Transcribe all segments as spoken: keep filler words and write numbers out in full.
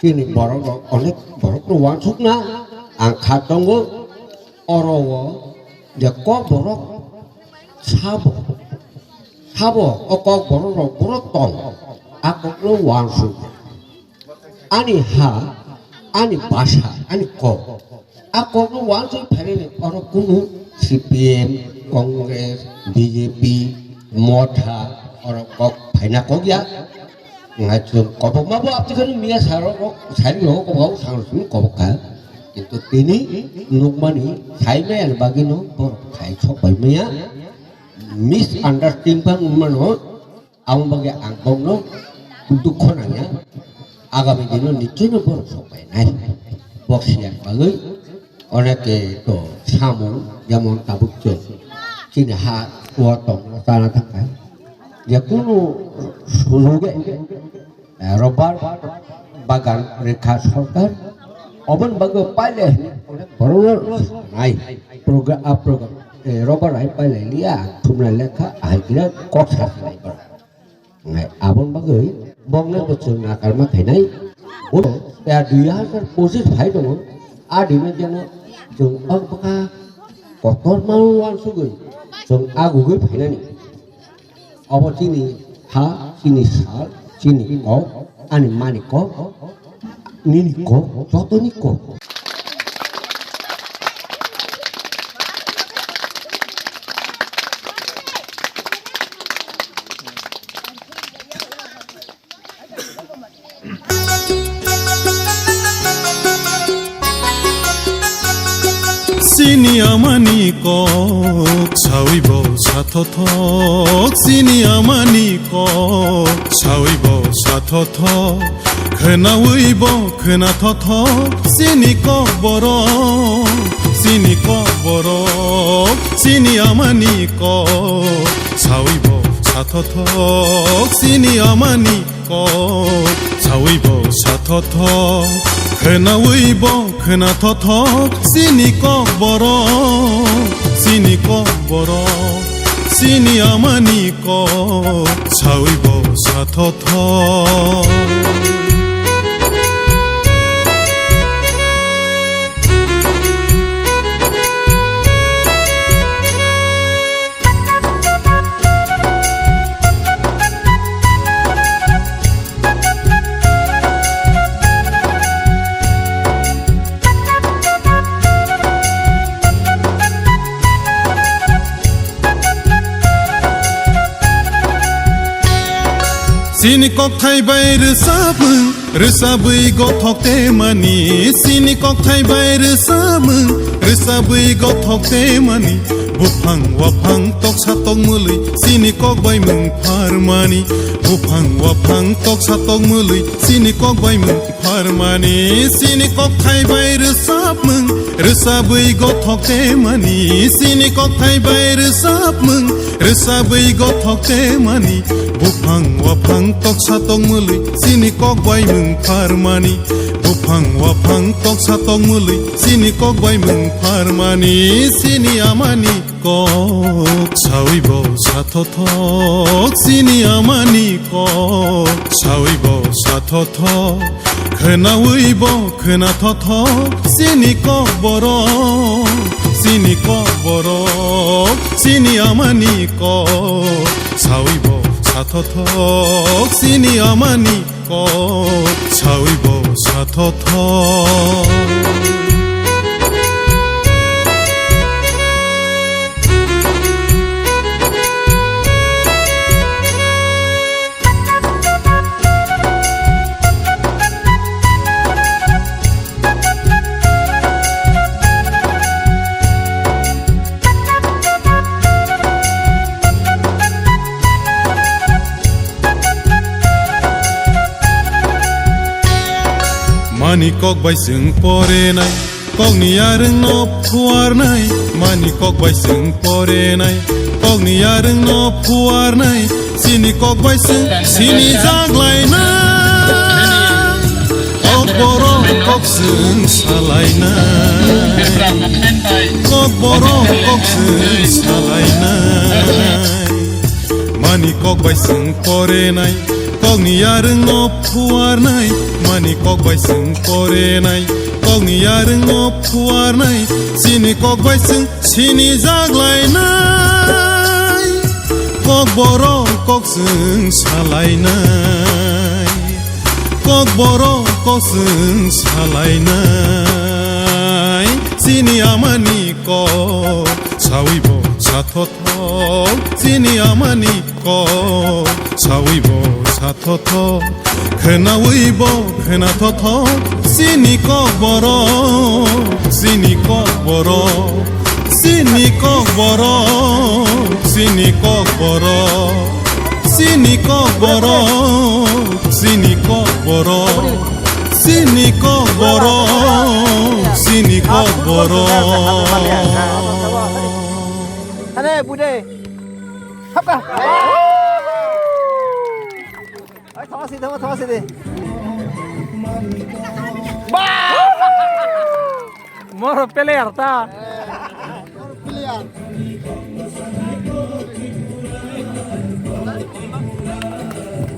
Chini borok rok onek borok no wansuk na ang kha tongo. Oro o je kok borok sabo, sabo o kok borok rok borok tong, a kok no wansuk. Ani ha, ani basa, ani kok. A kokno wansuk phainani oro kunu C P M, Congress, B J P, Motha, oro kok phaina kok ya. Ngai chwng kobokma bo apni kheno miya saro kok sari logo kobok sangro simi kobok kha. Kintu tini nukmani sai maya ni bagwi no borok khai sok bai maya. Misunderstanding bang mano. Aboni bagwi ang bokno dukho nangya. Agami dino nichino borok sok painai. Bok siyan bagwi oneke to samung jemon tabuk chwng chini ha o tongno chana thangkha. Je kunu sujuge, eh, rubber bagan rikha sorkar. Oboni bagwi paile borokno nai program, a program, eh, rubber hai paile liya thumna lekha hai kira kok sa sinai borok. Nai, aboni bagwi bokno bo chwng nakarma khainai. Bo ya dui hazar pochis phai tongo. A dino jeno chwng o bwkha kotorma uansugwi chwng agugwi phainani. Obo chini ha, chini sal, chini kok, ani mani kok. Nini kok, jotoni kok. Chini amani kok sawi bo sathothok, chini amani kok sawi bo sathothok. Khwnawi bo khwna thothok, chini kok borok, chini kok borok, chini amani kok sawi bo sathothok, chini amani kok sawi bo sathothok. Khwnawi bo khwna thothok, chini kok borok, chini kok borok, chini amani kok sawi bo sathothok. Chini kokthai bai rwchapmung, rwchabwi gothok temani. Chini kokthai bai rwchapmung, rwchabwi gothok temani. Buphang waphang toksa tokmwlwi, chini kok bai mung pharmani. Buphang waphang toksa tokmwlwi, chini kok bai mung pharmani. Chini kokthai bai rwchapmung, rwchabwi gothok temani. Chini kokthai bai rwchapmung, rwchabwi gothok temani. Buphang waphang toksa tokmwlwi, chini kok bai mung pharmani. Buphang waphang toksa tokmwlwi, chini kok bai mung pharmani. Chini amani kok sawi bo sathothok, chini amani kok sawi bo sathothok. Khwnawi bo khwna thothok, chini kok borok, chini kok borok, chini amani kok sawi bo sathothok, chini amani kok sawi bo sathothok. Mani kok bai chwng porenai, kokni yarwngno phuarnai. Mani kok bai chwng porenai, kokni yarwngno phuarnai. Chini kok bai chwng sini jaglainai. Kok borok kok chwng salainai. Kok borok kok chwng salainai. Mani kok bai chwng porenai, Kokni yarwngno phuarnai, mani kok bai chwng porenai. Kokni yarwngno phuarnai, chini kok bai chwng sini jaglainai. Kok borok kok chwng salainai. Kok borok kok chwng salainai. Chini amani kok sawi bo sathothok. Chini amani kok sawi bo sathothok, khwnawi bo khwnathothok. Chini kok borok, chini kok borok, chini kok borok, chini kok borok, chini kok borok, chini kok borok, chini kok borok, chini kok borok. Hane, bude. Hapka. Ai, thama si, thama, thama si de. Ba! Moro player ta. Player.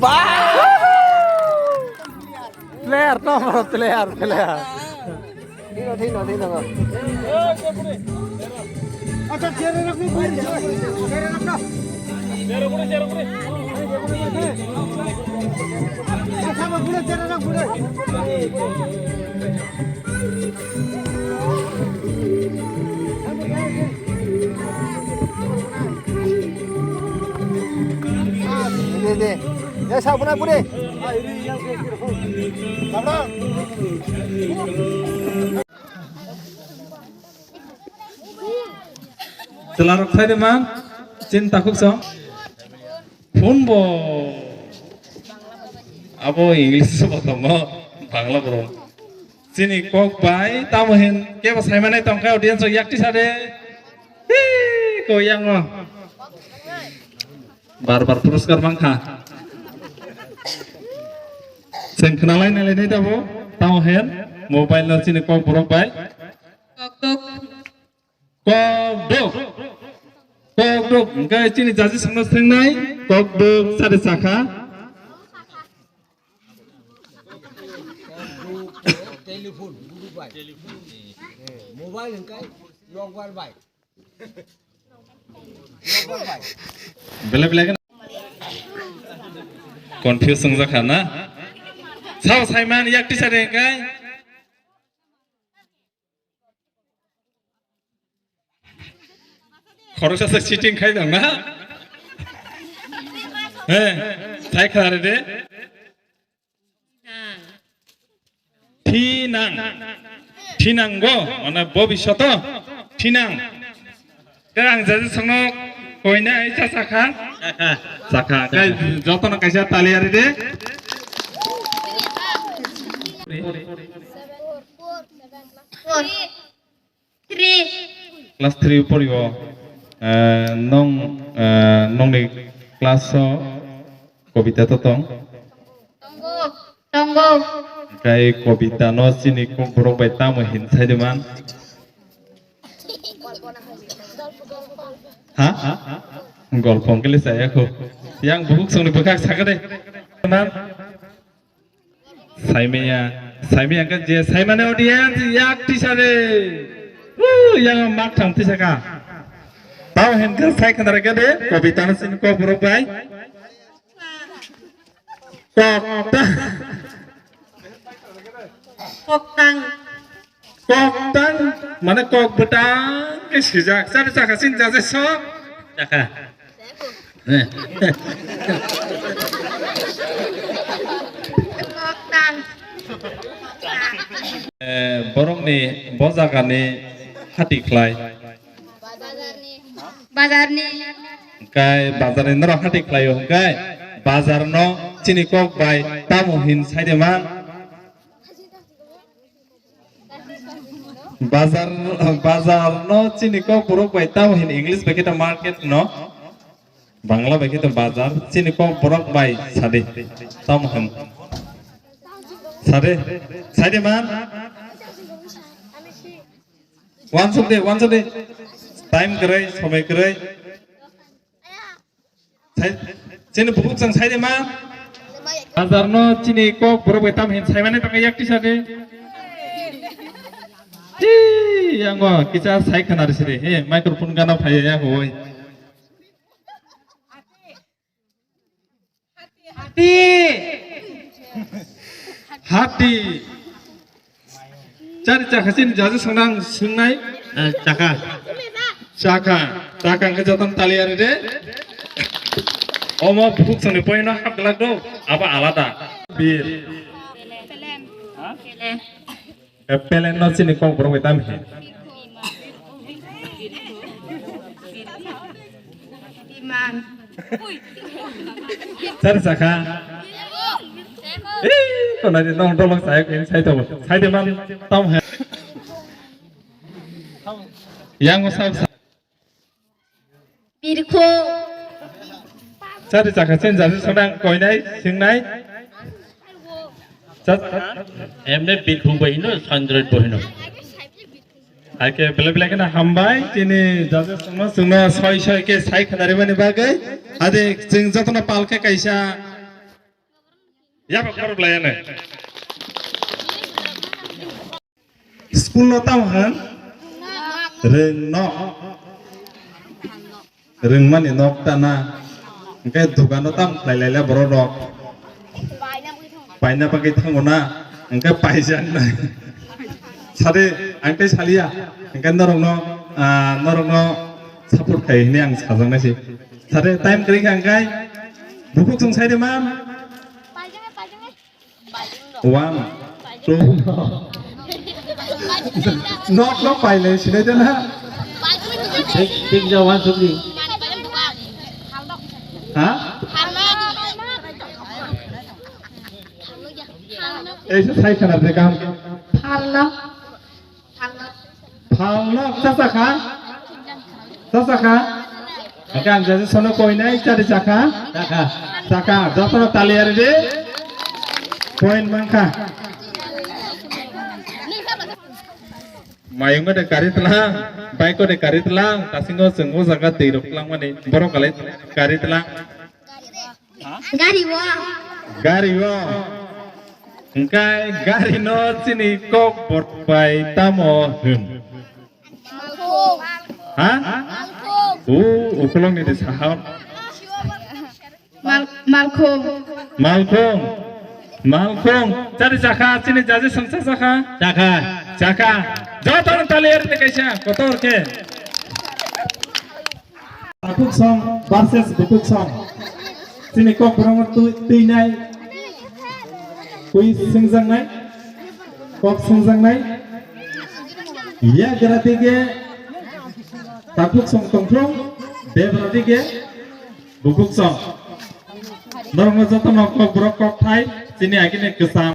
Ba! Player to, moro player, player. Thino, thino, thino. Acha, chair-e rakni, chair-e rakni. Acha, ba, bure, chair-e rak, bure. De, de. Ya, sa, bure, bure. Chwla rok khlai de man, chin takhuk song. Phone bo. Abo English bo tamo, Bangla bo. Chini kok bai, tamo hin, kebo sai mane tong kha audience rok yak tisa de. Hii, ko yang no. Bar bar puruskar mang kha. Chwng khwnalai nai lai nai tabo, tamo hen mobile no chini kok borok bai. Kok dok. Kok dok. Kok dok. Hwnkhe chini jaji songno swngnai, kok dok sari sakha. Telephone, guru bai. Mobile hwnkhe nokbar bai. Belai belai kheno confuse wngjakha na? Sao saiman yak tisa de kai? Khoroksa se cheating khai dong na? He, sai khare de. Thinang. Thinang go, mane bobisyoto thinang. Khe ang jaji songno koinai cha sakha. Sakha. Sakha. Khe jotono kaisa tali ari de. Three. Class three pori o, eh, nong, eh, nongni class o kobita to tong? Tongo, tongo. Kai kobita no chini kokborok bai tamo hin sai de man? Ha? Golpo hwnkhe le chaya kho. Yang bukhuk songni bwkhak sakha de. Man? Saimaya, saimaya hwnkhe je saimani audience yak tisa de. Woo, yang mak thang tisa ka. Tao hwnkhe sai khna rwkha de, kobita no chini kokborok bai. Kokta. Koktang. Koktang, mane kok bwtang khe swijak. Chari chakha chini jajai sok. Chakha. Eh. Koktang. Eh, borokni bo jagani hati khlai. Bazarni. Bazarni. Hwnkhe bazarni norok hati khlaio hwnkhe bazarno chini kok bai tamo hin sai de man? Bazar, bazarno chini kokborok bai tamo hin English bai khe ta market no, Bangla bai khe ta bazar, chini kokborok bai sadi tamo hin. Sadi, saidi man? Wansuk de, wansuk de. Time kwrwi, somoi kwrwi. Sai, chini bukhuk chwng sai de ma? Bazar no chini kok borok bai tam hin saimani tangwi yak tisa de. Hi, yango kisa sai khana risi de. He, microphone gana phai ya hoi. Hati. Hati. Chari chakha chini jaji songnang songnai. Eh, chakha. Chakha. Chakha hwnkhe jotono tali ari de. Omo bukhuk songni poino hap glak do. Abo alada. Bir. Pelen. Pelen. Eh, pelen no chini kok borok bai tam he. Biman. Chari chakha. Eh, konari nong dolok saya kini sai to. Sai de man tam he. Yang sab Birkhu. Chari chakha chen jari sonang koinai singnai. Chat. Emne birkhu bai hino, sandroid bai hino. Ake bele bele kena hambai chini jaje songno songno soi soi ke sai khanari mani bagai. Ade ching jotono palke kaisa. Yaba khorok layane. School no tamo han? Rwng nok. Rwngmani nok ta na. Hwnkhe dukan no tamo khlai laila borok rok. Paina bagwi thango na. Hwnkhe paijak na. Sade ang tei saliya. Hwnkhe norok no, ah, norok no support khai hini ang sajak nai se. Sade time kwrwi kha hwnkhe. Bukhuk chwng sai de man. One, two. Nok nok paile sinai de na. Big, big ja one, two, three. Ha? Ei se sai khana de kam. Phalno. Phalno, cha cha kha? Cha cha kha? Hwnkhe ang jaji sono koinai chari chakha? Chakha. Chakha, jotono tali ari di. Point mankha. Mayungo de kari tlang, bike de kari tlang, tasingo chwng o jaga twi rok tlangmani, borok kalai kari tlang. Gari o. Gari o. Hwnkhe gari no chini kok borok bai tamo hwn? Malkhung. Ha? Malkhung. U, ukulok ni de sahab. Mal-, malkhung. Malkhung. Malkhung. Chari chakha, chini jaji songsa chakha? Chakha. Chakha. Jotono tali eri kaisa, kotor khe. Takhuk song versus bukhuk song. Chini kok borokno twi-, twinai. Quiz swngjaknai. Kok swngjaknai. Yagra dige takhuk song tongthung, debra dige bukhuk song. Norokno jotono kok borok kok thai, chini agini kwcham.